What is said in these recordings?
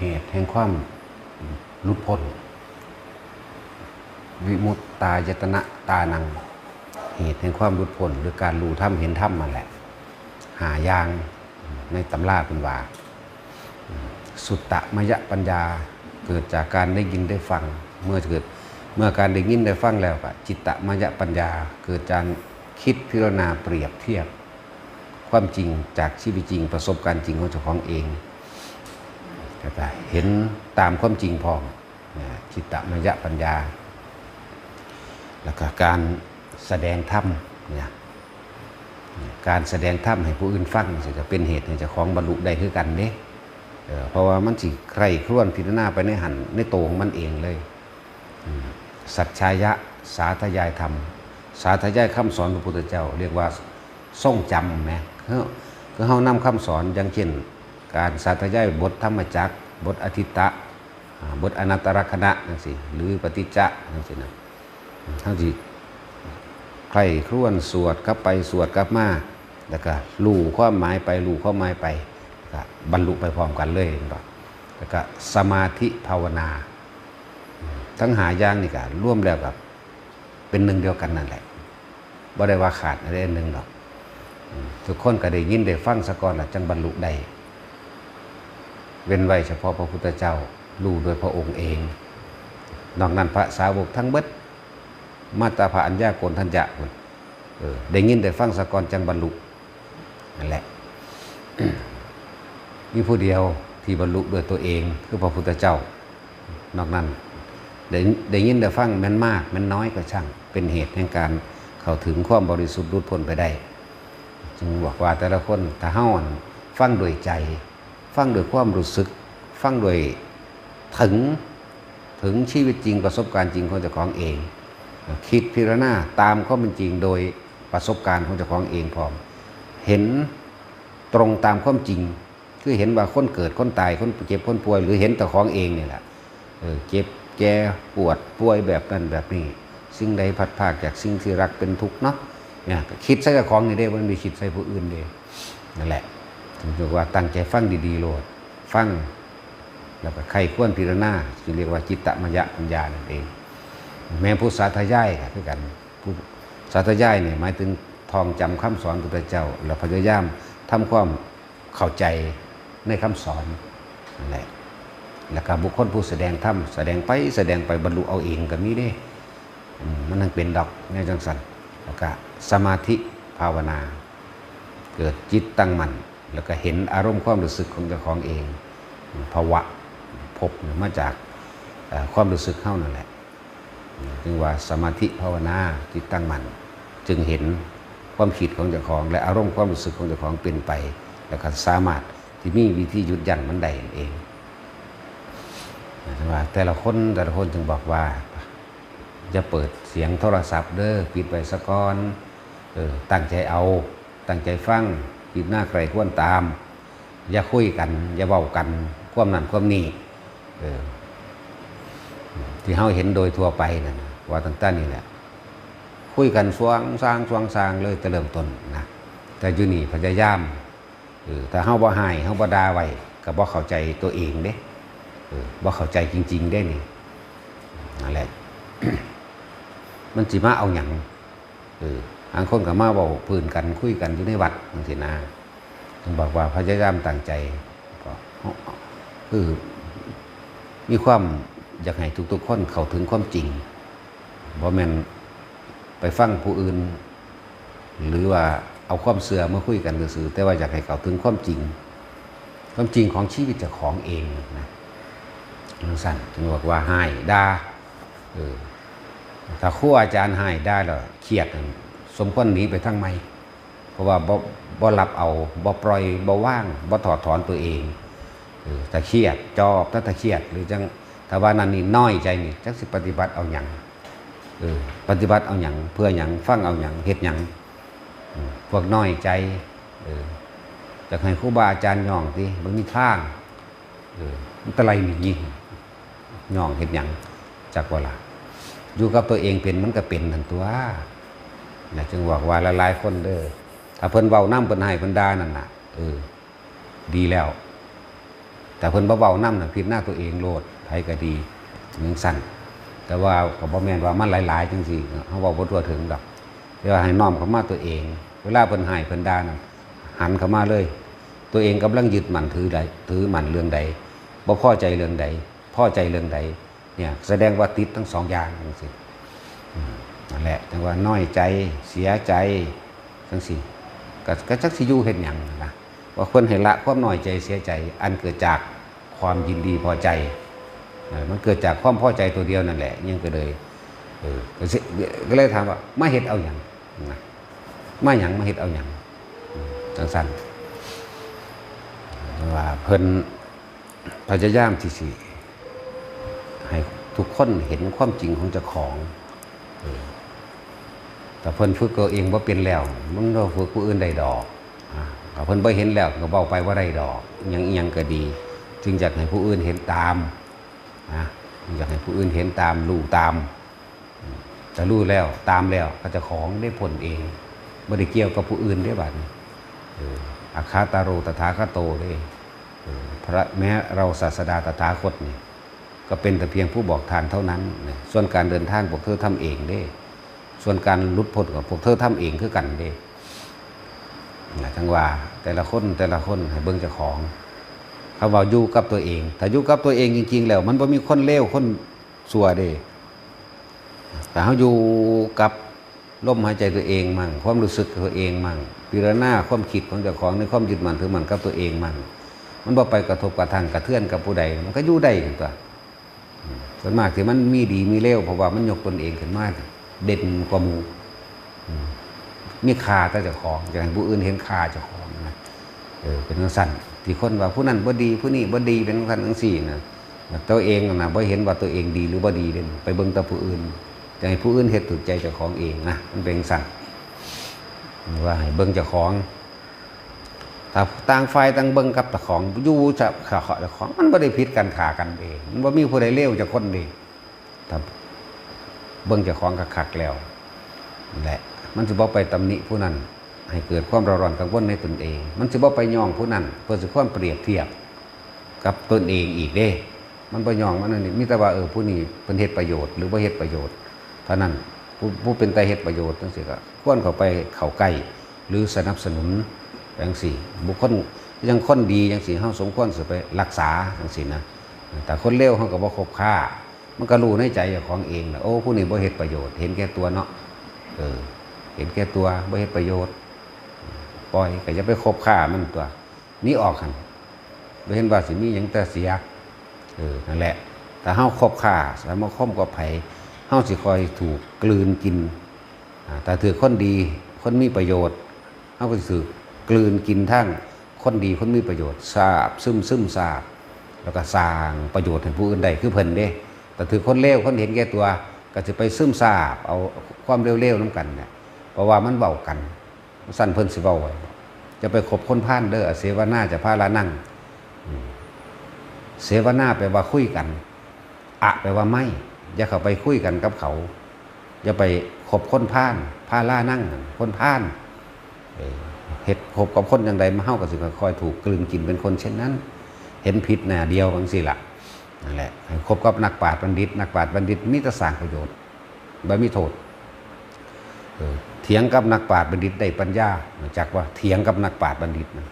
ເຫດແຫ່ງຄວາມຫຼຸດພົ້ນ ວິມຸດຕາຍະຕະນະຕານັງ ເຫດແຫ່ງຄວາມຫຼຸດພົ້ນ ຫຼື ການຮູ້ທຳເຫັນທຳນັ້ນແຫຼະ ຫ້າຢ່າງ ໃນຕຳລາເພິ່ນວ່າ ສຸດຕະມະຍະປັນຍາ ເກີດຈາກການໄດ້ຍິນໄດ້ຟັງ ເມື່ອເກີດ ເມື່ອການໄດ້ຍິນໄດ້ຟັງແລ້ວກໍ ຈິດຕະມະຍະປັນຍາ ເກີດຈາກຄິດພິຈາລະນາປຽບທຽບຄວາມຈິງຈາກຊີວິດຈິງ ປະສົບການຈິງຂອງເຈົ້າຂອງເອງ ແລ້ວກໍເຫັນຕາມຄວາມຈິງພ້ອມ ນະ ຈິດຕະມະຍະປັນຍາ ແລ້ວກໍການສະແດງທຳ ນະ ການສະແດງທຳໃຫ້ຜູ້ອື່ນຟັງ ຊິກໍເປັນເຫດໃຫ້ເຈົ້າຂອງບັນລຸໄດ້ຄືກັນເດ້ ເອີ ເພາະວ່າມັນຊິໃຄ່ຄຣວນພິຈາລະນາໄປໃນຫັ້ນ ໃນໂຕຂອງມັນເອງເລີຍ ອືມ ສັດຈາຍະ ສາທະຍາຍທຳ ສາທະຍາຍຄຳສອນຂອງພະພຸດທະເຈົ້າ ຮຽກວ່າຊົງຈຳແໝ ຄື ຄືເຮົານຳຄຳສອນ ຢ່າງເຊັ່ນ ການສາທະຍາຍບົດທຳມະຈັກ ບົດອະທິດຕະ ອ່າ ບົດອະນັດຕະລັກຂະນະຈັ່ງຊີ້ ຫຼື ປະຕິດຈະຈັ່ງຊີ້ນະ ເຮົາຊິໃຄ່ຄຣວນສວດກັບໄປສວດກັບມາ ແລ້ວກະຮູ້ຄວາມໝາຍໄປ ຮູ້ຄວາມໝາຍໄປ ກະບັນລຸໄປພ້ອມກັນເລີຍ ເຫັນບໍ່? ແລ້ວກະສະມາທິພາວະນາ ທັງຫ້າຢ່າງນີ້ກະລວມແລ້ວກະເປັນໜຶ່ງດຽວກັນນັ້ນແຫຼະ. ບໍ່ໄດ້ວ່າຂາດອັນໃດອັນໜຶ່ງດອກ. ອືມ ທຸກຄົນກໍໄດ້ຍິນໄດ້ຟັງສາກ່ອນລະ ຈັ່ງບັນລຸໄດ້. ເວັ້ນໄວ້ສະເພາະພະພຸດທະເຈົ້າ ຮູ້ດ້ວຍພະອົງເອງ. ນອກນັ້ນພະສາວົກທັງເບິດ ມາແຕ່ພະອັນຍາໂກນທັນຍະພຸ້ນ ເອີ ໄດ້ຍິນໄດ້ຟັງສາກ່ອນ ຈັ່ງບັນລຸ. ນັ້ນແຫຼະ ມີຜູ້ດຽວທີ່ບັນລຸດ້ວຍຕົວເອງ ຄືພະພຸດທະເຈົ້າ. ນອກນັ້ນໄດ້ ໄດ້ຍິນໄດ້ຟັງແມ່ນມາກແມ່ນນ້ອຍກໍຊ່າງ ເປັນເຫດແຫ່ງການເຂົ້າເຖິງຄວາມບໍລິສຸດຫຼຸດພົ້ນໄປໄດ້. ຈຶ່ງບອກວ່າແຕ່ລະຄົນ ຖ້າເຮົາ ອັນ ຟັງດ້ວຍໃຈ ຟັງດ້ວຍຄວາມຮູ້ສຶກ ຟັງດ້ວຍເຖິງ ເຖິງຊີວິດຈິງ ປະສົບການຈິງຂອງເຈົ້າຂອງເອງ ຄິດພິຈາລະນາຕາມຄວາມເປັນຈິງໂດຍປະສົບການຂອງເຈົ້າຂອງເອງພ້ອມ ເຫັນຕົງຕາມຄວາມຈິງ ຄືເຫັນວ່າຄົນເກີດ ຄົນຕາຍ ຄົນເຈັບ ຄົນປ່ວຍ ຫຼື ເຫັນເຈົ້າຂອງເອງນີ້ແຫຼະ ເອີ ເຈັບແກ່ປວດປ່ວຍແບບນັ້ນແບບນີ້ ສິ່ງໃດພັດພາກຈາກສິ່ງທີ່ຮັກເປັນທຸກເນາະ ນະ ຄິດໃສ່ເຈົ້າຂອງນີ້ເດ້ ບໍ່ແມ່ນໄປຄິດໃສ່ຜູ້ອື່ນເດ້. ນັ້ນແຫຼະ ເອີ້ນວ່າຕັ້ງໃຈຟັງດີໆໂລດ ຟັງ ແລ້ວກໍໃຄ່ຄວນພິຈາລະນາ ຈຶ່ງຮຽກວ່າຈິດຕະມະຍະປັນຍານັ້ນເອງ. ແມ່ນຜູ້ສາທະຍາຍກໍຄືກັນ ຜູ້ສາທະຍາຍນີ້ໝາຍເຖິງທ່ອງຈຳຄຳສອນພຸດທະເຈົ້າ ແລ້ວພະຍາຍາມທຳຄວາມເຂົ້າໃຈໃນຄຳສອນນັ້ນແຫຼະ. ແລ້ວກໍບຸກຄົນຜູ້ສະແດງທຳ ສະແດງໄປສະແດງໄປ ບັນລຸເອົາເອງກໍມີເດ້. ອືມ ມັນຈັ່ງເປັນດອກແນວຈັ່ງຊັ້ນ. ແລ້ວກະສະມາທິພາວະນາ ເກີດຈິດຕັ້ງໝັ້ນ ແລ້ວກະເຫັນອາລົມຄວາມຮູ້ສຶກຂອງເຈົ້າຂອງເອງ ພາວະພົບມາຈາກ ເອີ ຄວາມຮູ້ສຶກເຮົານັ້ນແຫຼະ ຈຶ່ງວ່າສະມາທິພາວະນາ ຈິດຕັ້ງໝັ້ນ ຈຶ່ງເຫັນຄວາມຄິດຂອງເຈົ້າຂອງ ແລະ ອາລົມຄວາມຮູ້ສຶກຂອງເຈົ້າຂອງເປັນໄປ ແລ້ວກໍສາມາດທີ່ມີວິທີຢຸດຢັ້ງມັນໄດ້ນັ້ນເອງ. ຈັ່ງວ່າແຕ່ລະຄົນ ແຕ່ລະຄົນຈຶ່ງບອກວ່າ ຢ່າເປີດສຽງໂທລະສັບເດີ ປິດໄວ້ສາກ່ອນ ເອີ ຕັ້ງໃຈເອົາ ຕັ້ງໃຈຟັງ ພິຈາລະນາໃຄ່ຄວນຕາມ ຢ່າຄຸຍກັນ ຢ່າເວົ້າກັນ ຄວາມນັ້ນຄວາມນີ້ ເອີ ທີ່ເຮົາເຫັນໂດຍທົ່ວໄປນັ້ນ ວ່າຕັ້ງແຕ່ນີ້ແຫຼະ ຄຸຍກັນຊວງຊາງຊວງຊາງເລີຍ ແຕ່ເລີ່ມຕົ້ນນະ ແຕ່ຢູ່ນີ້ພະຍາຍາມ ເອີ ຖ້າເຮົາບໍ່ຮ້າຍ ເຮົາບໍ່ດ່າໄວ້ ກໍບໍ່ເຂົ້າໃຈຕົວເອງເດ້ ເອີ ບໍ່ເຂົ້າໃຈຈິງໆເດ້ນີ້ ນັ້ນແຫຼະ ມັນຊິມາເອົາຫຍັງ? ເອີ ບາງຄົນກໍມາເວົ້າພື້ນກັນ ຄຸຍກັນຢູ່ໃນວັດຈັ່ງຊີ້ນະ ເພິ່ນບອກວ່າພະຍາຍາມຕັ້ງໃຈ ກໍ ຄື ມີຄວາມຢາກໃຫ້ທຸກໆຄົນເຂົ້າເຖິງຄວາມຈິງ ບໍ່ແມ່ນໄປຟັງຜູ້ອື່ນ ຫຼືວ່າເອົາຄວາມເຊື່ອມາຄຸຍກັນຊື່ໆ ແຕ່ວ່າຢາກໃຫ້ເຂົ້າເຖິງຄວາມຈິງ ຄວາມຈິງຂອງຊີວິດເຈົ້າຂອງເອງນະ ຈັ່ງຊັ້ນ ຈຶ່ງບອກວ່າຮ້າຍ ດ່າ ເອີ ຖ້າຄູອາຈານຮ້າຍ ດ່າແລ້ວຄຽດນັ້ນ ສົມຄວນໜີໄປທາງໃໝ່ ເພາະວ່າບໍ່ ບໍ່ຮັບເອົາ ບໍ່ປ່ອຍ ບໍ່ວາງ ບໍ່ຖອດຖອນຕົວເອງ ເອີ ຖ້າຄຽດ ຈອບ ຖ້າ ຖ້າຄຽດ ຫຼືຈັ່ງ ຖ້າວ່ານັ້ນນີ້ນ້ອຍໃຈນີ້ ຈັກຊິປະຕິບັດເອົາຫຍັງ? ເອີ ປະຕິບັດເອົາຫຍັງ? ເພື່ອຫຍັງ? ຟັງເອົາຫຍັງ? ເຮັດຫຍັງ? ເອີ ພວກນ້ອຍໃຈ ເອີ ຢາກໃຫ້ຄູບາອາຈານຍ້ອງຕິ ບໍ່ມີທາງ ເອີ ມັນຕະໄລນີ້ຍິງ ຍ້ອງເຮັດຫຍັງ? ຈັກບໍ່ລະ? ຢູ່ກັບຕົວເອງເປັນ ມັນກໍເປັນຫັ້ນຕົວະ ນະ ຈຶ່ງບອກວ່າຫຼາຍໆຄົນເດີ ຖ້າເພິ່ນເວົ້ານຳ ເພິ່ນຮ້າຍ ເພິ່ນດ່ານັ້ນນະ ເອີ ດີແລ້ວ ຖ້າເພິ່ນບໍ່ເວົ້ານຳນະ ພິຈາລະນາຕົວເອງໂລດ ໃຜກໍດີ ຈັ່ງຊັ້ນ. ແຕ່ວ່າກໍບໍ່ແມ່ນວ່າມັນຫຼາຍໆຈັ່ງຊີ້ ເຮົາເວົ້າບໍ່ທົ່ວເຖິງດອກ. ແຕ່ວ່າໃຫ້ນ້ອມເຂົ້າມາຕົວເອງ ເວລາເພິ່ນຮ້າຍເພິ່ນດ່ານະ ຫັນເຂົ້າມາເລີຍ ຕົວເອງກຳລັງຍຶດໝັ້ນຖືໃດ ຖືໝັ້ນເລື່ອງໃດ ບໍ່ພໍໃຈເລື່ອງໃດ ພໍໃຈເລື່ອງໃດ ເນຍ ສະແດງວ່າຕິດທັງສອງຢ່າງຈັ່ງຊີ້. ອືມ ນັ້ນແຫຼະ ຈັ່ງວ່ານ້ອຍໃຈ ເສຍໃຈ ຈັ່ງຊີ້ ກໍ ກໍຈັກຊິຢູ່ເຮັດຫຍັງນະ ວ່າເພິ່ນໃຫ້ລະຄວາມນ້ອຍໃຈເສຍໃຈ ອັນເກີດຈາກຄວາມຍິນດີພໍໃຈ. ເອີ ມັນເກີດຈາກຄວາມພໍໃຈຕົວດຽວນັ້ນແຫຼະ ຍັງກໍເລີຍ ເອີ ກໍຊິ ກໍເລີຍຖາມວ່າ ມາເຮັດເອົາຫຍັງນະ ມາຫຍັງ ມາເຮັດເອົາຫຍັງ ອືມ ຈັ່ງຊັ້ນ ວ່າເພິ່ນ ພະຍາຍາມທີ່ຊິໃຫ້ທຸກຄົນເຫັນຄວາມຈິງຂອງເຈົ້າຂອງ. ເອີ ຖ້າເພິ່ນຝຶກຕົວເອງບໍ່ເປັນແລ້ວ ມັນບໍ່ຝຶກຜູ້ອື່ນໄດ້ດອກ. ອາ ຖ້າເພິ່ນບໍ່ເຫັນແລ້ວ ກໍເວົ້າໄປບໍ່ໄດ້ດອກ. ຫຍັງ ອີ່ຫຍັງກໍດີ ຈຶ່ງຢາກໃຫ້ຜູ້ອື່ນເຫັນຕາມ ນະ ຢາກໃຫ້ຜູ້ອື່ນເຫັນຕາມ ຮູ້ຕາມ. ອືມ ຈະຮູ້ແລ້ວ ຕາມແລ້ວ ກໍເຈົ້າຂອງໄດ້ພົ້ນເອງ ບໍ່ໄດ້ກ່ຽວກັບຜູ້ອື່ນເດ້ບາດນີ້. ເອີ ອັກຂະຕາໂຣ ຕະຖາຄະໂຕເດ້. ເອີ ພະ ແມ້ເຮົາສາດສະດາຕະຖາຄົດນີ້ ກໍເປັນແຕ່ພຽງຜູ້ບອກທາງເທົ່ານັ້ນນະ ສ່ວນການເດີນທາງພວກເທີທຳເອງເດ້ ສ່ວນການຫຼຸດພົ້ນກໍພວກເທີທຳເອງຄືກັນເດ້. ນະ ຈັ່ງວ່າແຕ່ລະຄົນ ແຕ່ລະຄົນໃຫ້ເບິ່ງເຈົ້າຂອງ. ຄຳວ່າຢູ່ກັບຕົວເອງ ຖ້າຢູ່ກັບຕົວເອງຈິງໆແລ້ວ ມັນບໍ່ມີຄົນເລວຄົນ ຊົ່ວເດ້. ຖ້າເຮົາຢູ່ກັບລົມຫາຍໃຈຕົວເອງໝັ້ງ ຄວາມຮູ້ສຶກຕົວເອງໝັ້ງ ພິຈາລະນາຄວາມຄິດຂອງເຈົ້າຂອງໃນຄວາມຍຶດໝັ້ນຖືໝັ້ນກັບຕົວເອງໝັ້ງ ມັນບໍ່ໄປກະທົບກະທົ່ງກະເທືອນກັບຜູ້ໃດ ມັນກໍຢູ່ໄດ້ຫັ້ນຕົວະ. ອືມ ສ່ວນມາກທີ່ມັນມີດີມີເລວ ເພາະວ່າມັນຍົກຕົນເອງຂຶ້ນມາເດັ່ນກວ່າໝູ່. ອືມ ມີຄ່າຕໍ່ເຈົ້າຂອງ ຢາກໃຫ້ຜູ້ອື່ນເຫັນຄ່າເຈົ້າຂອງນະ. ເອີ ເປັນຈັ່ງຊັ້ນ ທີ່ຄົນວ່າຜູ້ນັ້ນບໍ່ດີ ຜູ້ນີ້ບໍ່ດີ ເປັນຈັ່ງຊັ້ນຈັ່ງຊີ້ນະ ຕົວເອງນະ ບໍ່ເຫັນວ່າຕົວເອງດີຫຼືບໍ່ດີເດ້ ໄປເບິ່ງແຕ່ຜູ້ອື່ນ ຢາກໃຫ້ຜູ້ອື່ນເຮັດຖືກໃຈເຈົ້າຂອງເອງນະ ມັນເປັນຈັ່ງຊັ້ນ. ວ່າໃຫ້ເບິ່ງເຈົ້າຂອງ ຖ້າຕ່າງຝ່າຍຕ່າງເບິ່ງກັບເຈົ້າຂອງ ຢູ່ຈະ ເຈົ້າຂອງ ມັນບໍ່ໄດ້ຜິດກັນ ຂ້າກັນເດ້ ມັນບໍ່ມີຜູ້ໃດເລວຈັກຄົນເດ້. ຖ້າເບິ່ງເຈົ້າຂອງຄັກໆແລ້ວແຫຼະ ມັນຊິບໍ່ໄປຕຳໜິຜູ້ນັ້ນ ໃຫ້ເກີດຄວາມເດືອດຮ້ອນກັງວົນໃນຕົນເອງ ມັນຊິບໍ່ໄປຍ້ອງຜູ້ນັ້ນ ເພື່ອຊິຄວາມປຽບທຽບກັບຕົນເອງອີກເດ້. ມັນບໍ່ຍ້ອງ ມັນອັນນີ້ ມີແຕ່ວ່າ ເອີ ຜູ້ນີ້ເພິ່ນເຮັດປະໂຫຍດ ຫຼື ບໍ່ເຮັດປະໂຫຍດເທົ່ານັ້ນ. ຜູ້ ຜູ້ເປັນຕາເຮັດປະໂຫຍດຈັ່ງຊີ້ ກໍຄວນເຂົ້າໄປເຂົ້າໃກ້ ຫຼື ສະໜັບສະໜູນໄປຈັ່ງຊີ້. ບຸກຄົນ ຢ່າງຄົນດີຈັ່ງຊີ້ ເຮົາສົມຄວນຊິໄປຮັກສາຈັ່ງຊີ້ນະ. ແຕ່ຄົນເລວ ເຮົາກໍບໍ່ຄົບຄ້າ. ມັນກໍຮູ້ໃນໃຈເຈົ້າຂອງເອງນະ ໂອ້ ຜູ້ນີ້ບໍ່ເຮັດປະໂຫຍດ ເຫັນແກ່ຕົວເນາະ. ເອີ ເຫັນແກ່ຕົວ ບໍ່ເຮັດປະໂຫຍດ ປ່ອຍ ກໍຢ່າໄປຄົບຄ້າມັນຕົວະ ໜີອອກຫັ້ນ. ບໍ່ເຫັນວ່າຊິມີຫຍັງແຕ່ເສຍ. ເອີ ນັ້ນແຫຼະ ຖ້າເຮົາຄົບຄ້າສະມາຄົມກັບໃຜ ເຮົາຊິຄ່ອຍຖືກກືນກິນ. ອາ ຖ້າຖືກຄົນດີ ຄົນມີປະໂຫຍດ ເຮົາກໍຊິຖືກກືນກິນທັງຄົນດີຄົນມີປະໂຫຍດ ຊາບຊຶມຊຶມຊາບ ແລ້ວກໍສ້າງປະໂຫຍດໃຫ້ຜູ້ອື່ນໄດ້ຄືເພິ່ນເດ້. ແຕ່ຖືກຄົນເລວ ຄົນເຫັນແກ່ຕົວ ກໍຊິໄປຊຶມຊາບເອົາຄວາມເລວໆນຳກັນແຫຼະ ເພາະວ່າມັນເວົ້າກັນ. ຊັ້ນເພິ່ນຊິເວົ້າໄວ້ ຢ່າໄປຄົບຄົນພານເດີ ອະເສວະນາຈະພາລານັງ. ອືມ ເສວະນາແປວ່າຄຸຍກັນ ອະ ແປວ່າໄມ້ ຢ່າເຂົ້າໄປຄຸຍກັນກັບເຂົາ. ຢ່າໄປຄົບຄົນພານ ພາລານັງ ຄົນພານ. ເອີ ເຮັດ ຄົບກັບຄົນຈັ່ງໃດ ເຮົາກໍຊິຄ່ອຍໆຖືກກືນກິນເປັນຄົນເຊັ່ນນັ້ນ. ເຫັນຜິດໜ້າດຽວຈັ່ງຊີ້ລະ. ນັ້ນແຫຼະ ໃຫ້ຄົບກັບນັກປາດບັນດິດ ນັກປາດບັນດິດມີແຕ່ສ້າງປະໂຫຍດ ບໍ່ມີໂທດ. ເອີ ຖຽງກັບນັກປາດບັນດິດໄດ້ປັນຍາ ຮູ້ຈັກບໍ່? ຖຽງກັບນັກປາດບັນດິດນະ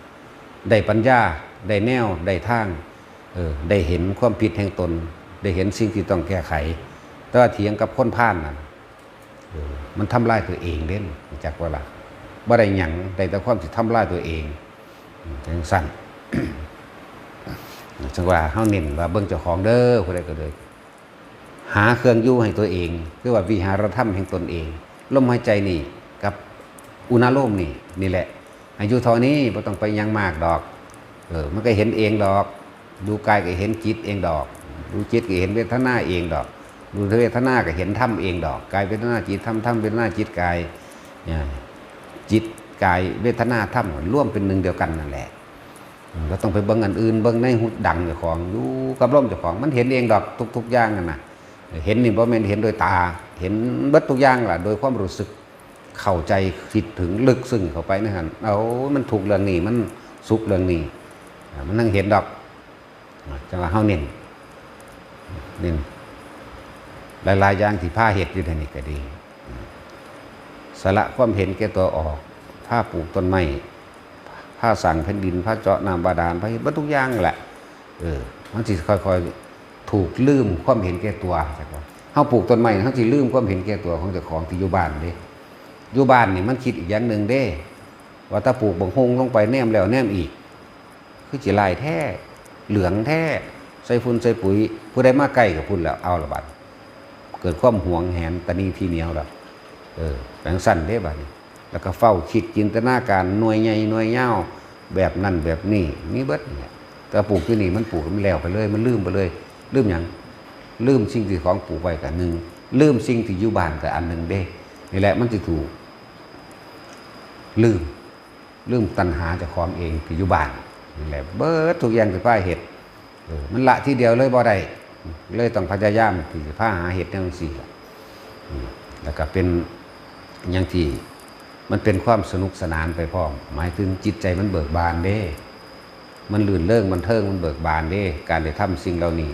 ໄດ້ປັນຍາ ໄດ້ແນວ ໄດ້ທາງ. ເອີ ໄດ້ເຫັນຄວາມຜິດແຫ່ງຕົນ ໄດ້ເຫັນສິ່ງທີ່ຕ້ອງແກ້ໄຂ. ແຕ່ວ່າຖຽງກັບຄົນພານນັ້ນ ເອີ ມັນທຳລາຍຕົວເອງເດ້ ຮູ້ຈັກບໍ່ລະ? ບໍ່ໄດ້ຫຍັງ ໄດ້ແຕ່ຄວາມຊິທຳລາຍຕົວເອງ. ອືມ ຈັ່ງຊັ້ນ ຈັ່ງວ່າເຮົາເນັ້ນວ່າເບິ່ງເຈົ້າຂອງເດີ ຜູ້ໃດກໍເລີຍ ຫາເຄື່ອງຢູ່ໃຫ້ຕົວເອງ ຄືວ່າວິຫາລະທຳແຫ່ງຕົນເອງ. ລົມຫາຍໃຈນີ້ກັບອຸນາໂລມນີ້ ນີ້ແຫຼະ ໃຫ້ຢູ່ເທົ່ານີ້ ບໍ່ຕ້ອງໄປຫຍັງມາກດອກ. ເອີ ມັນກໍເຫັນເອງດອກ ດູກາຍກໍເຫັນຈິດເອງດອກ ດູຈິດກໍເຫັນເວທະນາເອງດອກ ດູເວທະນາກໍເຫັນທຳເອງດອກ. ກາຍເວທະນາຈິດທຳ ທຳເວທະນາຈິດກາຍ ອາ ຈິດກາຍເວທະນາທຳ ລວມເປັນໜຶ່ງດຽວກັນນັ້ນແຫຼະ. ອືມ ບໍ່ຕ້ອງໄປເບິ່ງອັນອື່ນ ເບິ່ງໃນຫູດັງເຈົ້າຂອງ ຢູ່ກັບລົມເຈົ້າຂອງ ມັນເຫັນເອງດອກທຸກໆຢ່າງນັ້ນນະ. ເຫັນນີ້ບໍ່ແມ່ນເຫັນໂດຍຕາ ເຫັນເບິດທຸກຢ່າງລະ ໂດຍຄວາມຮູ້ສຶກ ເຂົ້າໃຈ ຄິດເຖິງ ເລິກເຊິ່ງເຂົ້າໄປໃນຫັ້ນ. ເອົາ ມັນທຸກເລື່ອງນີ້ ມັນສຸກເລື່ອງນີ້ ອາ ມັນຍັງເຫັນດອກ. ຈັ່ງວ່າເຮົາເນັ້ນ ເນັ້ນຫຼາຍໆຢ່າງທີ່ພາເຮັດຢູ່ດຽວນີ້ກໍດີ. ສະຫຼະຄວາມເຫັນແກ່ຕົວອອກ, ພາປູກຕົ້ນໄມ້, ພາສ້າງແຜ່ນດິນ, ພາເຈາະນ້ຳບາດານ, ພາເຮັດເບິດທຸກຢ່າງແຫຼະ. ເອີ ມັນຊິຄ່ອຍໆຖືກລືມຄວາມເຫັນແກ່ຕົວ. ເຮົາປູກຕົ້ນໄມ້ເຮົາຊິລືມຄວາມເຫັນແກ່ຕົວຂອງເຈົ້າຂອງທີ່ຢູ່ບ້ານເດ້. ຢູ່ບ້ານນີ້ມັນຄິດອີກຢ່າງໜຶ່ງເດ້ ວ່າຖ້າປູກບັກຮຸ່ງລົງໄປແນມແລ້ວແນມອີກ ຄືຊິຫຼາຍແທ້ ເຫຼືອງແທ້ ໃສ່ຝຸ່ນໃສ່ປຸຍ ຜູ້ໃດມາໃກ້ກໍພຸ້ນແລ້ວ ເອົາລະບາດ ເກີດຄວາມຫວງແຫນຕະໜີທີ່ໜຽວລະ. ເອີ ຈັ່ງຊັ້ນເດ້ບາດນີ້ ແລ້ວກໍເຝົ້າຄິດຈິນຕະນາການໜ່ວຍໃຫຍ່ໜ່ວຍຍາວ ແບບນັ້ນແບບນີ້ ມີເບິດນີ້ແຫຼະ. ແຕ່ປູກຢູ່ນີ້ມັນປູກ ມັນແລ້ວໄປເລີຍ ມັນລືມໄປເລີຍ. ລືມຫຍັງ? ລືມສິ່ງທີ່ຂອງປູກໄວ້ກະໜຶ່ງ ລືມສິ່ງທີ່ຢູ່ບ້ານກະອັນໜຶ່ງເດ້. ນີ້ແຫຼະມັນຊິຖືກລືມ ລືມຕັນຫາເຈົ້າຂອງເອງທີ່ຢູ່ບ້ານ. ນີ້ແຫຼະເບິດທຸກຢ່າງທີ່ພາເຮັດ ເອີ ມັນລະທີດຽວເລີຍບໍ່ໄດ້ ເລີຍຕ້ອງພະຍາຍາມທີ່ຊິພາຫາເຮັດແນວຈັ່ງຊີ້ລະ. ອືມ ແລ້ວກໍເປັນຫຍັງທີ່ມັນເປັນຄວາມສະໜຸກສະໜານໄປພ້ອມ ໝາຍເຖິງຈິດໃຈມັນເບີກບານເດ້ ມັນລື່ນເລີງບັນເທີງ ມັນເບີກບານເດ້ ການໄດ້ທຳສິ່ງເຫຼົ່ານີ້.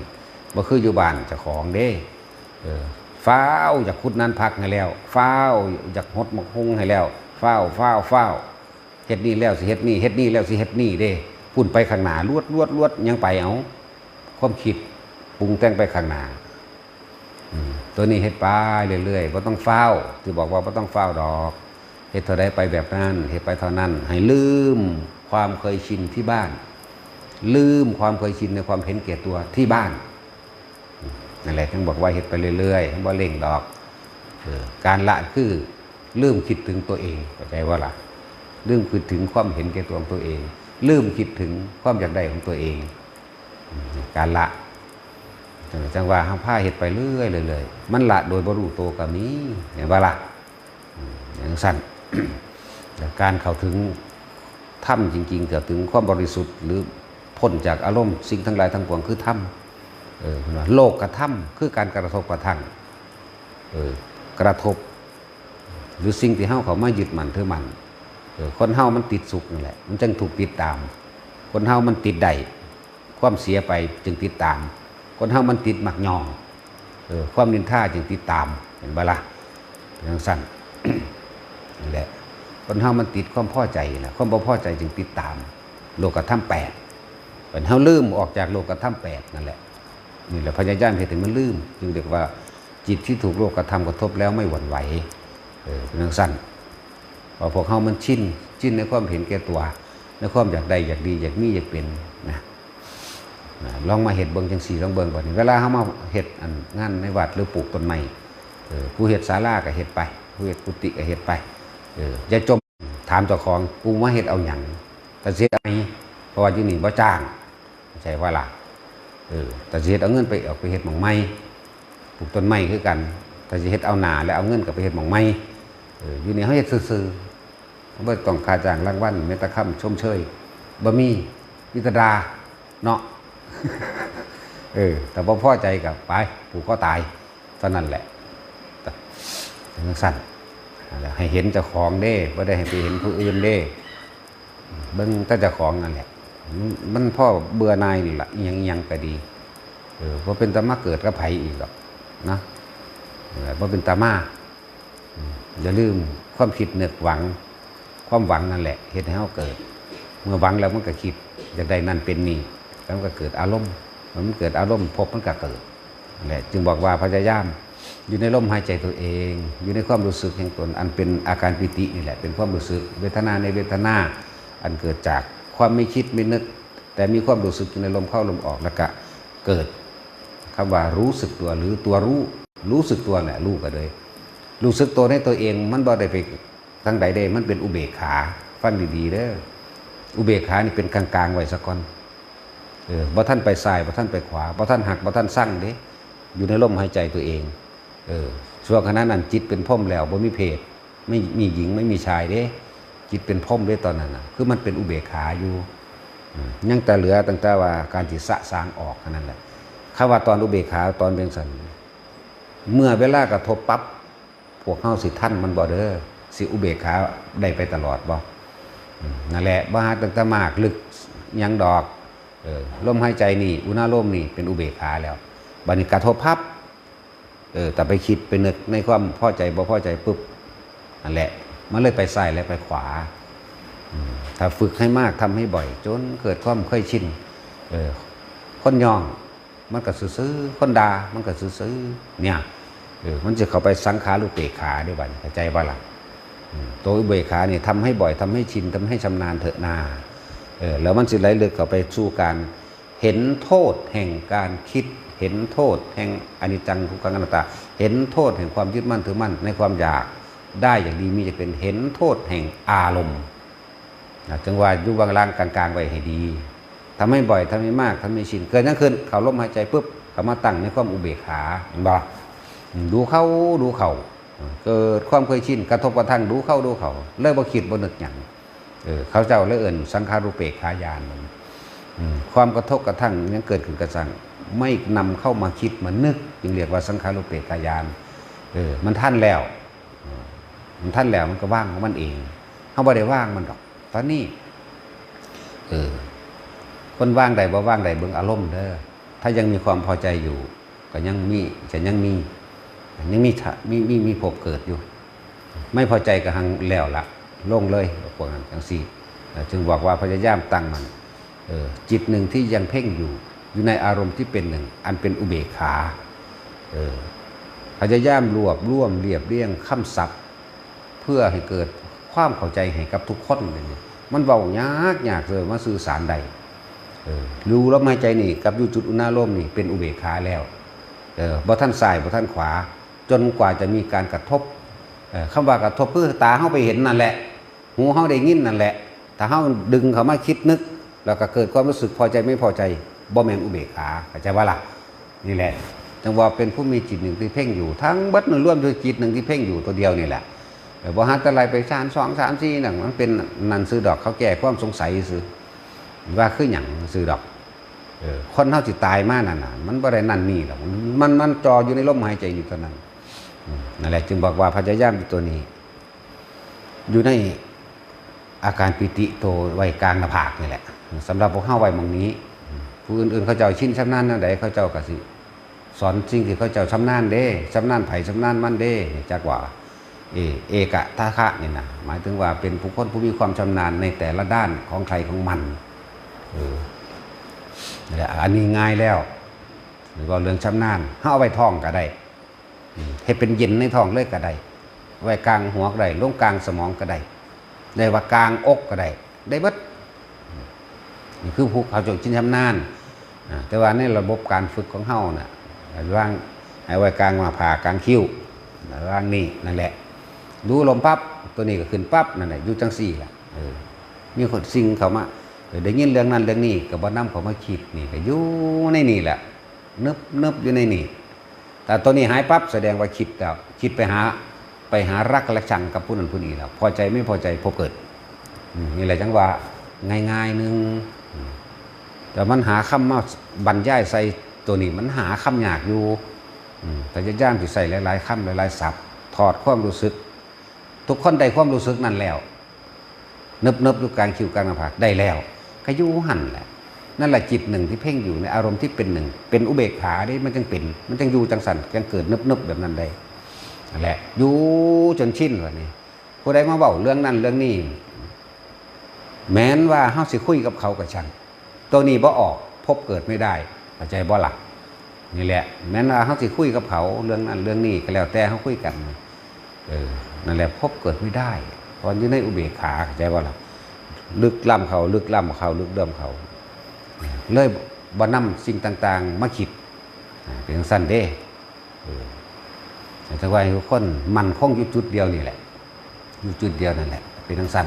ບໍ່ຄືຢູ່ບ້ານເຈົ້າຂອງເດ້ ເອີ ຟ້າວຢາກຂຸດນານຜັກໃຫ້ແລ້ວ ຟ້າວຢາກຫົດໝາກຮຸ່ງໃຫ້ແລ້ວ ຟ້າວ ຟ້າວ ຟ້າວ ເຮັດນີ້ແລ້ວຊິເຮັດນີ້ ເຮັດນີ້ແລ້ວຊິເຮັດນີ້ເດ້ ພຸ້ນໄປຂ້າງໜ້າລວດໆໆ ຍັງໄປ ເອົາ ຄວາມຄິດປຸງແຕ່ງໄປຂ້າງໜ້າ. ອືມ ຕົວນີ້ເຮັດໄປເລື້ອຍໆ ບໍ່ຕ້ອງຟ້າວ ທີ່ບອກວ່າບໍ່ຕ້ອງຟ້າວດອກ ເຮັດເທົ່າໃດໄປແບບນັ້ນ ເຮັດໄປເທົ່ານັ້ນ ໃຫ້ລືມຄວາມເຄີຍຊິນທີ່ບ້ານ ລືມຄວາມເຄີຍຊິນໃນຄວາມເຫັນແກ່ຕົວທີ່ບ້ານ. ນັ້ນແຫຼະ ຈຶ່ງບອກວ່າເຮັດໄປເລື້ອຍໆ ບໍ່ເລັ່ງດອກ. ເອີ ການລະຄືລືມຄິດເຖິງຕົວເອງ ເຂົ້າໃຈບໍ່ລະ? ລືມຄິດເຖິງຄວາມເຫັນແກ່ຕົວຂອງຕົວເອງ ລືມຄິດເຖິງຄວາມຢາກໄດ້ຂອງຕົວເອງ. ອືມ ການລະ ຈັ່ງ ຈັ່ງວ່າເຮົາພາເຮັດໄປເລື້ອຍໆ ມັນລະໂດຍບໍ່ຮູ້ໂຕກໍມີ ເຫັນບໍ່ລະ? ອືມ ຢ່າງຊັ້ນ ແລະ ການເຂົ້າເຖິງທຳຈິງໆ ເຂົ້າເຖິງຄວາມບໍລິສຸດ ຫຼື ພົ້ນຈາກອາລົມສິ່ງທັງຫຼາຍທັງປວງຄືທຳ. ເອີ ເພິ່ນວ່າໂລກກະທຳຄືການກະທົບກະທັ່ງ ເອີ ກະທົບ ຫຼື ສິ່ງທີ່ເຮົາເຂົ້າມາຍຶດໝັ້ນຖືໝັ້ນ. ເອີ ຄົນເຮົາມັນຕິດສຸກນັ້ນແຫຼະ ມັນຈຶ່ງຖືກຕິດຕາມ. ຄົນເຮົາມັນຕິດໄດ້ ຄວາມເສຍໄປຈຶ່ງຕິດຕາມ. ຄົນເຮົາມັນຕິດມັກຍ້ອງ ເອີ ຄວາມນິນທາຈຶ່ງຕິດຕາມ ເຫັນບໍ່ລະ? ເປັນຈັ່ງຊັ້ນ ນັ້ນແຫຼະ ຄົນເຮົາມັນຕິດຄວາມພໍໃຈນະ ຄວາມບໍ່ພໍໃຈຈຶ່ງຕິດຕາມ. ໂລກກະທຳແປດ ເປັນເຮົາລືມອອກຈາກໂລກກະທຳແປດນັ້ນແຫຼະ. ນີ້ແຫຼະ ພະຍາຍາມເຮັດໃຫ້ມັນລືມ ຈຶ່ງເອີ້ນວ່າຈິດທີ່ຖືກໂລກກະທຳກະທົບແລ້ວໄມ່ຫວັ່ນໄຫວ. ເອີ ເປັນຈັ່ງຊັ້ນ ເພາະພວກເຮົາມັນຊິນ ຊິນໃນຄວາມເຫັນແກ່ຕົວ ໃນຄວາມຢາກໄດ້ ຢາກດີ ຢາກມີ ຢາກເປັນນະ. ນະ ລອງມາເຮັດເບິ່ງຈັ່ງຊີ້ ລອງເບິ່ງບາດນີ້ ເວລາເຮົາມາເຮັດອັນງານໃນວັດ ຫຼື ປູກຕົ້ນໄມ້ ເອີ ຜູ້ເຮັດສາລາກໍເຮັດໄປ ຜູ້ເຮັດກຸຕິກໍເຮັດໄປ ເອີ ຢ່າຈົ່ມ ຖາມເຈົ້າຂອງ ກູມາເຮັດເອົາຫຍັງ? ກະຊິເຮັດໄປ ເພາະວ່າຢູ່ນີ້ບໍ່ຈ້າງ ເຂົ້າໃຈບໍ່ລະ? ເອີ ກະຊິເຮັດເອົາເງິນໄປ ອອກໄປເຮັດໝ່ອງໃໝ່. ປູກຕົ້ນໄມ້ຄືກັນ ກະຊິເຮັດເອົາໜ້າ ແລະ ເອົາເງິນກໍໄປເຮັດໝ່ອງໃໝ່. ເອີ ຢູ່ນີ້ເຮົາເຮັດຊື່ໆ ບໍ່ຕ້ອງຄ່າຈ້າງລາງວັນ ແມ້ແຕ່ຄຳຊົມເຊີຍບໍ່ມີ ມີແຕ່ດ່າເນາະ. ເອີ ຖ້າບໍ່ພໍໃຈກໍໄປຜູກຄໍຕາຍເທົ່ານັ້ນແຫຼະ. ຈັ່ງຊັ້ນ ໃຫ້ເຫັນເຈົ້າຂອງເດ້ ບໍ່ໄດ້ໃຫ້ໄປເຫັນຜູ້ອື່ນເດ້. ເບິ່ງແຕ່ເຈົ້າຂອງນັ້ນແຫຼະ ມັນ ມັນພໍເບື່ອໜ່າຍນີ້ລະ ອີ່ຫຍັງ ອີ່ຫຍັງກໍດີ. ເອີ ບໍ່ເປັນຕາມາເກີດກັບໃຜອີກດອກນະ ເອີ ບໍ່ເປັນຕາມາ. ອືມ ຢ່າລືມຄວາມຄິດນຶກຫວັງ ຄວາມຫວັງນັ້ນແຫຼະເຮັດໃຫ້ເຮົາເກີດ. ເມື່ອຫວັງແລ້ວມັນກໍຄິດຢາກໄດ້ນັ້ນເປັນນີ້ ແລ້ວມັນກໍເກີດອາລົມ ເມື່ອມັນເກີດອາລົມ ພົບມັນກໍເກີດ. ແຫຼະ ຈຶ່ງບອກວ່າພະຍາຍາມຢູ່ໃນລົມຫາຍໃຈຕົວເອງ ຢູ່ໃນຄວາມຮູ້ສຶກແຫ່ງຕົນ ອັນເປັນອາການປີຕິນີ້ແຫຼະ ເປັນຄວາມຮູ້ສຶກ ເວທະນາໃນເວທະນາ ອັນເກີດຈາກຄວາມມີຄິດມີນຶກ ແຕ່ມີຄວາມຮູ້ສຶກຢູ່ໃນລົມເຂົ້າລົມອອກ ແລ້ວກະເກີດຄຳວ່າຮູ້ສຶກຕົວ ຫຼື ຕົວຮູ້ ຮູ້ສຶກຕົວແຫຼະ ຮູ້ກະເລີຍ ຮູ້ສຶກຕົວໃນຕົວເອງ ມັນບໍ່ໄດ້ໄປ ທາງໃດເດ້ ມັນເປັນອຸເບກຂາ. ຟັງດີໆເດີ ອຸເບກຂານີ້ເປັນກາງໆໄວ້ສາກ່ອນ. ເອີ ບໍ່ທັນໄປຊ້າຍ ບໍ່ທັນໄປຂວາ ບໍ່ທັນຮັກ ບໍ່ທັນຊັງເດ້ ຢູ່ໃນລົມຫາຍໃຈຕົວເອງ. ເອີ ຊົ່ວຂະນະນັ້ນຈິດເປັນພົມແລ້ວ ບໍ່ມີເພດ ໄມ່ມີຍິງ ໄມ່ມີຊາຍເດ້ ຈິດເປັນພົມເດ້ຕອນນັ້ນນະ ຄືມັນເປັນອຸເບກຂາຢູ່. ອືມ ຍັງແຕ່ເຫຼືອຕັ້ງແຕ່ວ່າການທີ່ສະສາງອອກເທົ່ານັ້ນແຫຼະ. ຄຳວ່າຕອນອຸເບກຂາ ຕອນເປັນຊັ້ນ ເມື່ອເວລາກະທົບປັບ ພວກເຮົາຊິທັນມັນບໍ່ເດີ ຊິອຸເບກຂາໄດ້ໄປຕະຫຼອດບໍ່? ອືມ ນັ້ນແຫຼະ ບໍ່ຫາຕັ້ງແຕ່ມາກລຶກຫຍັງດອກ. ເອີ ລົມຫາຍໃຈນີ້ ອຸນາລົມນີ້ເປັນອຸເບກຂາແລ້ວ. ບາດນີ້ກະທົບພັບ ເອີ ຖ້າໄປຄິດໄປນຶກໃນຄວາມພໍໃຈບໍ່ພໍໃຈປຶບ ນັ້ນແຫຼະ ມັນເລີຍໄປຊ້າຍແລະໄປຂວາ. ອືມ ຖ້າຝຶກໃຫ້ມາກ ທຳໃຫ້ບ່ອຍ ຈົນເກີດຄວາມເຄີຍຊິນ ເອີ ຄົນຍ້ອງ ມັນກໍຊື່ໆ ຄົນດ່າມັນກໍຊື່ໆ ເນ່ຍ ເອີ ມັນຈະເຂົ້າໄປສັງຂາລຸເປກຂາເດ້ ບາດນີ້ເຂົ້າໃຈບໍ່ລະ? ອືມ ໂຕອຸເບກຂານີ້ ທຳໃຫ້ບ່ອຍ ທຳໃຫ້ຊິນ ທຳໃຫ້ຊຳນານເຖາະນາ ເອີ ແລ້ວມັນຊິໄຫຼເລິກເຂົ້າໄປສູ່ການເຫັນໂທດແຫ່ງການຄິດ ເຫັນໂທດແຫ່ງອະນິດຈັງ ທຸກຂັງ ອະນັດຕາ ເຫັນໂທດແຫ່ງຄວາມຍຶດໝັ້ນຖືໝັ້ນໃນຄວາມຢາກໄດ້ ຢາກດີມີ ຢາກເປັນ ເຫັນໂທດແຫ່ງອາລົມ. ນະ ຈຶ່ງວ່າຢູ່ເບື້ອງຫຼັງກາງໆໄວ້ໃຫ້ດີ ທຳໃຫ້ບ່ອຍ ທຳໃຫ້ມາກ ທຳໃຫ້ຊິນ. ເກີດຫຍັງຂຶ້ນ? ເຂົ້າລົມຫາຍໃຈປຶບ ກໍມາຕັ້ງໃນຄວາມອຸເບກຂາ ເຫັນບໍ່? ອືມ ດູເຂົ້າ ດູເຂົ້າ ເກີດຄວາມເຄີຍຊິນ ກະທົບກະທັ່ງ ດູເຂົ້າ ດູເຂົ້າ ເລີຍບໍ່ຄິດບໍ່ນຶກຫຍັງ. ເອີ ເຂົາເຈົ້າເລີຍເອີ້ນສັງຂາລຸເປກຂາຍານ. ອືມ ຄວາມກະທົບກະທັ່ງຫຍັງເກີດຂຶ້ນກະຊ່າງ ໄມ່ນຳເຂົ້າມາຄິດມານຶກ ຈຶ່ງຮຽກວ່າສັງຂາລຸເປກຂາຍານ. ເອີ ມັນທັນແລ້ວ ເອີ ມັນທັນແລ້ວ ມັນກໍວາງຂອງມັນເອງ. ເຮົາບໍ່ໄດ້ວາງມັນດອກຕອນນີ້. ເອີ ຄົນວາງໄດ້ບໍ່ວາງໄດ້ ເບິ່ງອາລົມເດີ. ຖ້າຍັງມີຄວາມພໍໃຈຢູ່ ກໍຍັງມີ ຈະຍັງມີ ຍັງມີ ມີ ມີ ມີພົບເກີດຢູ່. ໄມ່ພໍໃຈກໍຮັ່ງແລ້ວລະ ລົງເລີຍ ພວກນັ້ນຈັ່ງຊີ້. ເອີ ຈຶ່ງບອກວ່າພະຍາຍາມຕັ້ງໝັ້ນ ເອີ ຈິດໜຶ່ງທີ່ຍັງເພ່ງຢູ່ ຢູ່ໃນອາລົມທີ່ເປັນໜຶ່ງ ອັນເປັນອຸເບກຂາ. ເອີ ພະຍາຍາມລວບລວມລຽບລຽງຄຳສັບ ເພື່ອໃຫ້ເກີດຄວາມເຂົ້າໃຈໃຫ້ກັບທຸກຄົນ. ມັນເວົ້າຍາກໆ ເລີຍມາສື່ສານໄດ້. ເອີ ຢູ່ລົມຫາຍໃຈນີ້ກັບຢູ່ຈຸດອຸນາລົມນີ້ເປັນອຸເບກຂາແລ້ວ. ເອີ ບໍ່ທັນຊ້າຍ ບໍ່ທັນຂວາ ຈົນກວ່າຈະມີການກະທົບ. ເອີ ຄຳວ່າກະທົບ ຄືຕາເຮົາໄປເຫັນນັ້ນແຫຼະ ຫູເຮົາໄດ້ຍິນນັ້ນແຫຼະ. ຖ້າເຮົາດຶງເຂົ້າມາຄິດນຶກ ແລ້ວກໍເກີດຄວາມຮູ້ສຶກພໍໃຈໄມ່ພໍໃຈ ບໍ່ແມ່ນອຸເບກຂາ ເຂົ້າໃຈບໍ່ລະ? ນີ້ແຫຼະ ຈັ່ງວ່າເປັນຜູ້ມີຈິດໜຶ່ງທີ່ເພ່ງຢູ່ ທັງເບິດນັ້ນລວມຢູ່ຈິດໜຶ່ງທີ່ເພ່ງຢູ່ຕົວດຽວນີ້ແຫຼະ. ເອີ ບໍ່ຫາແຕ່ໄລ່ໄປຊານສອງ ສາມ ສີ່ ນັ້ນ ມັນເປັນນັ້ນຊື່ດອກ ເຂົາແກ້ຄວາມສົງໄສຊື່ ວ່າຄືຫຍັງຊື່ດອກ. ເອີ ຄົນເຮົາຊິຕາຍມານັ້ນນະ ມັນບໍ່ໄດ້ນັ້ນນີ້ດອກ ມັນ ມັນ ມັນຈ່ອຢູ່ໃນລົມຫາຍໃຈນີ້ເທົ່ານັ້ນ. ອືມ ນັ້ນແຫຼະ ຈຶ່ງບອກວ່າພະຍາຍາມຢູ່ຕົວນີ້ ຢູ່ໃນອາການປີຕິໂຕໄວ້ກາງໜ້າຜາກນີ້ແຫຼະ. ສຳລັບພວກເຮົາໄວ້ໝ່ອງນີ້ ຜູ້ອື່ນໆເຂົາເຈົ້າຊິນຊຳນານແນວໃດ ເຂົາເຈົ້າກໍຊິສອນສິ່ງທີ່ເຂົາເຈົ້າຊຳນານເດ້ ຊຳນານໃຜຊຳນານມັນເດ້. ຈັກວ່າ ເອ ເອກະທາຄະນີ້ນະ ໝາຍເຖິງວ່າເປັນບຸກຄົນຜູ້ມີຄວາມຊຳນານໃນແຕ່ລະດ້ານຂອງໃຜຂອງມັນ. ເອີ ນັ້ນແຫຼະ ອັນນີ້ງ່າຍແລ້ວ ເວົ້າເລື່ອງຊຳນານ ເຮົາເອົາໄວ້ທ້ອງກໍໄດ້ ເຮັດເປັນເຢັນໃນທ້ອງເລີຍກໍໄດ້ ໄວ້ກາງຫົວກໍໄດ້ ລົງກາງສະໝອງກໍໄດ້ ໄດ້ວ່າກາງອົກກໍໄດ້ ໄດ້ເບິດ. ນີ້ຄືຜູ້ເຂົາເຈົ້າຊິນຊຳນານ. ອາ ແຕ່ວ່າໃນລະບົບການຝຶກຂອງເຮົານະ ລະຫວ່າງໃຫ້ໄວ້ກາງໜ້າຜາກ ກາງຄິ້ວ ລະຫວ່າງນີ້ ນັ້ນແຫຼະ ດູລົມປັບ ຕົວນີ້ກໍຂຶ້ນປັບ ນັ້ນແຫຼະ ຢູ່ຈັ່ງຊີ້ລະ. ເອີ ມີຄົນ ສິ່ງເຂົ້າມາ ເອີ ໄດ້ຍິນເລື່ອງນັ້ນເລື່ອງນີ້ ກໍບໍ່ນຳເຂົ້າມາຄິດ ນີ້ກໍຢູ່ໃນນີ້ແຫຼະ ນຶບໆຢູ່ໃນນີ້. ຖ້າຕົວນີ້ຫາຍປັບ ສະແດງວ່າຄິດແລ້ວ ຄິດໄປຫາ ໄປຫາລັກແລະຊັງກັບຜູ້ນັ້ນຜູ້ນີ້ແລ້ວ ພໍໃຈໄມ່ພໍໃຈພົບເກີດ. ອືມ ນີ້ແຫຼະຈັ່ງວ່າງ່າຍໆໜຶ່ງ ອືມ ແຕ່ມັນຫາຄຳມາບັນຍາຍໃສ່ຕົວນີ້ ມັນຫາຄຳຍາກຢູ່. ອືມ ພະຍາຍາມຊິໃຊ້ຫຼາຍໆຄຳ ຫຼາຍໆສັບ ຖອດຄວາມຮູ້ສຶກ. ທຸກຄົນໄດ້ຄວາມຮູ້ສຶກນັ້ນແລ້ວ ນຶບໆຢູ່ກາງຄິ້ວກາງໜ້າຜາກໄດ້ແລ້ວ ກໍຢູ່ຫັ້ນແຫຼະ. ນັ້ນລະຈິດໜຶ່ງທີ່ເພ່ງຢູ່ໃນອາລົມທີ່ເປັນໜຶ່ງ ເປັນອຸເບກຂາເດ້ ມັນຈຶ່ງເປັນ ມັນຈຶ່ງຢູ່ຈັ່ງຊັ້ນ ຈັ່ງເກີດນຶບໆແບບນັ້ນໄດ້. ນັ້ນແຫຼະ ຢູ່ຈົນຊິນ. ບາດນີ້ຜູ້ໃດມາເວົ້າເລື່ອງນັ້ນເລື່ອງນີ້ ແມ່ນວ່າເຮົາຊິຄຸຍກັບເຂົາກໍຊ່າງ ໂຕນີ້ບໍ່ອອກ ພົບເກີດໄມ່ໄດ້ ເຂົ້າໃຈບໍ່ລະ? ນີ້ແຫຼະ ແມ່ນວ່າເຮົາຊິຄຸຍກັບເຂົາເລື່ອງນັ້ນເລື່ອງນີ້ກໍແລ້ວແຕ່ເຮົາຄຸຍກັນ ເອີ ນັ້ນແຫຼະ ພົບເກີດໄມ່ໄດ້ ເພາະຢູ່ໃນອຸເບກຂາ ເຂົ້າໃຈບໍ່ລະ? ລຶກລ້ຳເຂົ້າ ລຶກລ້ຳເຂົ້າ ລຶກລ້ຳເຂົ້າ ເລີຍບໍ່ນຳສິ່ງຕ່າງໆມາຄິດ ເປັນຈັ່ງຊັ້ນເດ້. ເອີ ແຕ່ວ່າໃຫ້ທຸກຄົນໝັ້ນຄົງຢູ່ຈຸດດຽວນີ້ແຫຼະ ຢູ່ຈຸດດຽວນັ້ນແຫຼະ ເປັນຈັ່ງຊັ້ນ.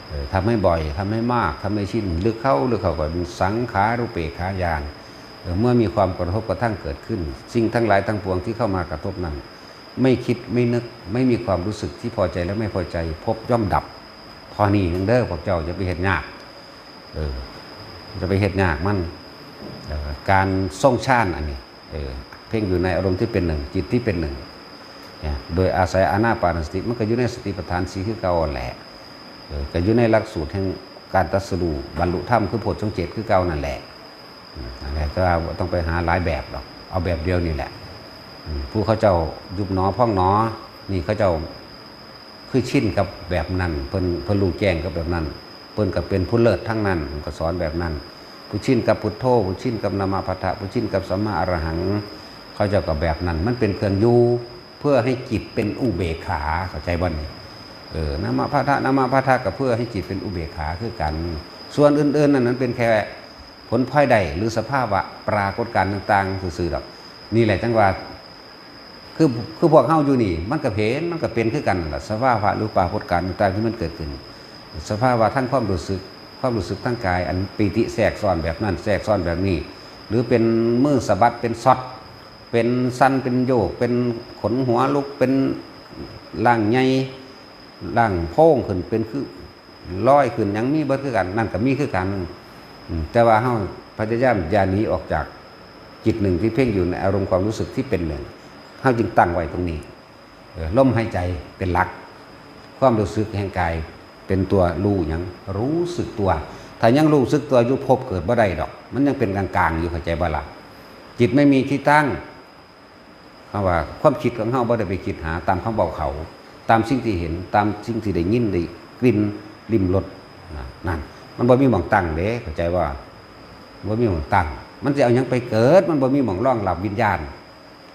ເອີ ທຳໃຫ້ບ່ອຍ ທຳໃຫ້ມາກ ທຳໃຫ້ຊິນ ເລິກເຂົ້າ ເລິກເຂົ້າກໍເປັນສັງຂາລຸເປກຂາຍານ. ເອີ ເມື່ອມີຄວາມກະທົບກະທັ່ງເກີດຂຶ້ນ ສິ່ງທັງຫຼາຍທັງປວງທີ່ເຂົ້າມາກະທົບນັ້ນ ໄມ່ຄິດໄມ່ນຶກ ໄມ່ມີຄວາມຮູ້ສຶກທີ່ພໍໃຈ ແລະ ໄມ່ພໍໃຈ ພົບຍ່ອມດັບ. ຂໍ້ນີ້ໜຶ່ງເດີ ພວກເຈົ້າຢ່າໄປເຮັດຍາກ ເອີ ຢ່າໄປເຮັດຍາກມັນ. ເອີ ການຊົງຊານອັນນີ້ ເອີ ເພ່ງຢູ່ໃນອາລົມທີ່ເປັນໜຶ່ງ ຈິດທີ່ເປັນໜຶ່ງ ໂດຍອາໄສອານາປານສະຕິ ມັນກໍຢູ່ໃນສະຕິປັດຖານສີ່ຄືເກົ່າຫັ້ນແຫຼະ. ເອີ ກໍຢູ່ໃນຫຼັກສູດແຫ່ງ ການຕັດສະຮູ້ບັນລຸທຳ ຄືໂພດຊົງເຈັດຄືເກົ່ານັ້ນແຫຼະ. ອືມ ນັ້ນແຫຼະ ແຕ່ວ່າບໍ່ຕ້ອງໄປຫາຫຼາຍແບບດອກ ເອົາແບບດຽວນີ້ແຫຼະ. ອືມ ຜູ້ເຂົາເຈົ້າຍຸບໜໍພອງໜໍ ນີ້ເຂົາເຈົ້າຄືຊິນກັບແບບນັ້ນ ເພິ່ນ ເພິ່ນຮູ້ແຈ້ງກັບແບບນັ້ນ ເພິ່ນກໍເປັນຜູ້ເລີດທາງນັ້ນ ເພິ່ນກໍສອນແບບນັ້ນ. ຜູ້ຊິນກັບພຸດໂທ ຜູ້ຊິນກັບນະມະພັດທະ ຜູ້ຊິນກັບສຳມາອະລະຫັງ ເຂົາເຈົ້າກໍແບບນັ້ນ ມັນເປັນເຄື່ອງຢູ່ ເພື່ອໃຫ້ຈິດເປັນອຸເບກຂາ ເຂົ້າໃຈບໍ່ນີ້? ເອີ ນະມະພັດທະ ນະມະພັດທະ ກໍເພື່ອໃຫ້ຈິດເປັນອຸເບກຂາຄືກັນ. ສ່ວນອື່ນໆນັ້ນ ມັນເປັນແຄ່ຜົນພາຍໄດ້ ຫຼື ສະພາວະປາກົດການຕ່າງໆຊື່ໆດອກ. ນີ້ແຫຼະຈັ່ງວ່າ ຄື ຄືພວກເຮົາຢູ່ນີ້ ມັນກໍເຫັນ ມັນກໍເປັນຄືກັນນັ້ນລະ ສະພາວະ ຫຼື ປາກົດການຕ່າງໆທີ່ມັນເກີດຂຶ້ນ. ສະພາວະທາງຄວາມຮູ້ສຶກ ຄວາມຮູ້ສຶກທາງກາຍ ອັນປີຕິແຊກຊ້ອນແບບນັ້ນ ແຊກຊ້ອນແບບນີ້ ຫຼື ເປັນມືສະບັດ ເປັນຊັອດ ເປັນສັ່ນ ເປັນໂຍກ ເປັນຂົນຫົວລຸກ ເປັນລ່າງໃຫຍ່ ລ່າງໂພງຂຶ້ນ ເປັນຄືລອຍຂຶ້ນ ຫຍັງມີເບິດຄືກັນ ນັ້ນກໍມີຄືກັນ. ອືມ ແຕ່ວ່າເຮົາພະຍາຍາມຢ່າໜີອອກຈາກຈິດໜຶ່ງທີ່ເພັ່ງຢູ່ໃນອາລົມຄວາມຮູ້ສຶກທີ່ເປັນໜຶ່ງ ເຮົາຈຶ່ງຕັ້ງໄວ້ຕົງນີ້. ເອີ ລົມຫາຍໃຈເປັນຫຼັກ ຄວາມຮູ້ສຶກແຫ່ງກາຍເປັນຕົວຮູ້ຫຍັງ? ຮູ້ສຶກຕົວ. ຖ້າຍັງຮູ້ສຶກຕົວຢູ່ ພົບເກີດບໍ່ໄດ້ດອກ ມັນຍັງເປັນກາງໆຢູ່ ເຂົ້າໃຈບໍ່ລະ? ຈິດໄມ່ມີທີ່ຕັ້ງ ເຮົາວ່າຄວາມຄິດຂອງເຮົາບໍ່ໄດ້ໄປຄິດຫາຕາມຄຳເວົ້າເຂົາ ຕາມສິ່ງທີ່ເຫັນ ຕາມສິ່ງທີ່ໄດ້ຍິນ ໄດ້ກິ່ນ ລິມລົດ ນະ ນັ້ນ ມັນບໍ່ມີໝ່ອງຕັ້ງເດ້ ເຂົ້າໃຈບໍ່? ບໍ່ມີໝ່ອງຕັ້ງ ມັນຊິເອົາຫຍັງໄປເກີດ? ມັນບໍ່ມີໝ່ອງຮອງຮັບວິນຍານ.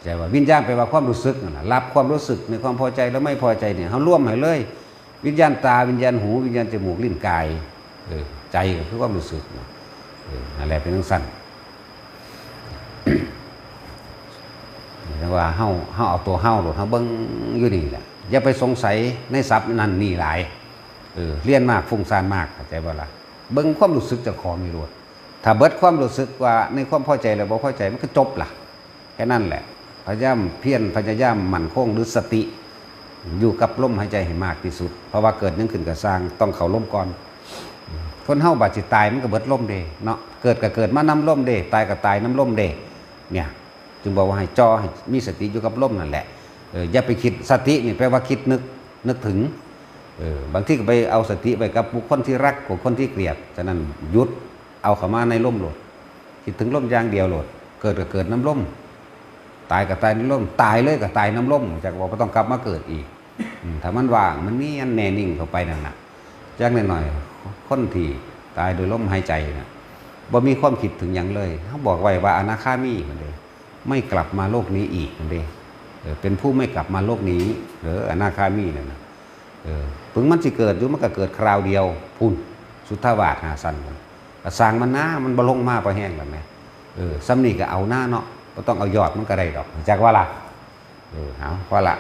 ໃຈວ່າວິນຍານແປວ່າຄວາມຮູ້ສຶກນັ້ນນະ ຮັບຄວາມຮູ້ສຶກໃນຄວາມພໍໃຈ ແລະ ໄມ່ພໍໃຈນີ້ ເຮົາລວມໃຫ້ເລີຍ ວິນຍານຕາ ວິນຍານຫູ ວິນຍານຈະມູກ ລີ້ນ ກາຍ ເອີ ໃຈກໍຄືຄວາມຮູ້ສຶກນະ. ເອີ ນັ້ນແຫຼະ ເປັນຈັ່ງຊັ້ນ ຈັ່ງວ່າເຮົາ ເຮົາເອົາຕົວເຮົາໂລດ ເຮົາເບິ່ງຢູ່ນີ້ແຫຼະ ຢ່າໄປສົງໄສໃນສັບນັ້ນນີ້ຫຼາຍ. ເອີ ລຽນມາກ ຟຸ້ງຊານມາກ ເຂົ້າໃຈບໍ່ລະ? ເບິ່ງຄວາມຮູ້ສຶກເຈົ້າຂອງນີ້ໂລດ. ຖ້າເບິດຄວາມຮູ້ສຶກວ່າໃນຄວາມພໍໃຈ ແລະ ບໍ່ພໍໃຈ ມັນກໍຈົບລະ. ແຄ່ນັ້ນແຫຼະ ພະຍາຍາມພຽນ ພະຍາຍາມໝັ້ນຄົງ ຫຼື ສະຕິຢູ່ກັບລົມຫາຍໃຈໃຫ້ມາກທີ່ສຸດ ເພາະວ່າເກີດຫຍັງຂຶ້ນກໍຊ່າງ ຕ້ອງເຂົ້າລົມກ່ອນ. ຄົນເຮົາບາດຊິຕາຍມັນກໍເບິດລົມເດ້ເນາະ ເກີດກໍເກີດມານຳລົມເດ້ ຕາຍກໍຕາຍນຳລົມເດ້. ເນຍ ຈຶ່ງບອກວ່າໃຫ້ຈ່ອ ໃຫ້ມີສະຕິຢູ່ກັບລົມນັ້ນແຫຼະ. ເອີ ຢ່າໄປຄິດ ສະຕິນີ້ແປວ່າຄິດນຶກ ນຶກເຖິງ. ເອີ ບາງທີກໍໄປເອົາສະຕິໄວ້ກັບບຸກຄົນທີ່ຮັກ ບຸກຄົນທີ່ກຽດ ສະນັ້ນຢຸດ ເອົາເຂົ້າມາໃນລົມໂລດ ຄິດເຖິງລົມຢ່າງດຽວໂລດ ເກີດກໍເກີດນຳລົມ ຕາຍກໍຕາຍນຳລົມ ຕາຍເລີຍກໍຕາຍນຳລົມ ຈັກວ່າບໍ່ຕ້ອງກັບມາເກີດອີກ. ອືມ ຖ້າມັນວ່າງ ມັນມີອັນແນ່ນິ່ງເຂົ້າໄປນັ້ນນະ ຢ່າງໜ້ອຍໆ ຄົນທີ່ຕາຍໂດຍລົມຫາຍໃຈນະ ບໍ່ມີຄວາມຄິດເຖິງຫຍັງເລີຍ. ເຮົາບອກໄວ້ວ່າອະນາຄາມີພຸ້ນເດ້ ໄມ່ກັບມາໂລກນີ້ອີກພຸ້ນເດ້. ເອີ ເປັນຜູ້ໄມ່ກັບມາໂລກນີ້ ເອີ ອະນາຄາມີນັ້ນນະ. ເອີ ເຖິງມັນຊິເກີດຢູ່ ມັນກໍເກີດຄາວດຽວພຸ້ນ ສຸດທາວາດຫາຊັ້ນ ກໍຊ່າງມັນນາ ມັນບໍ່ລົງມາພໍແຮງແລ້ວແມ. ເອີ ສ່ຳນີ້ກໍເອົານາເນາະ ບໍ່ຕ້ອງເອົາຍອດມັນກໍໄດ້ດອກ ຮູ້ຈັກວ່າລະ? ເອີ ເອົາ ພໍລະ.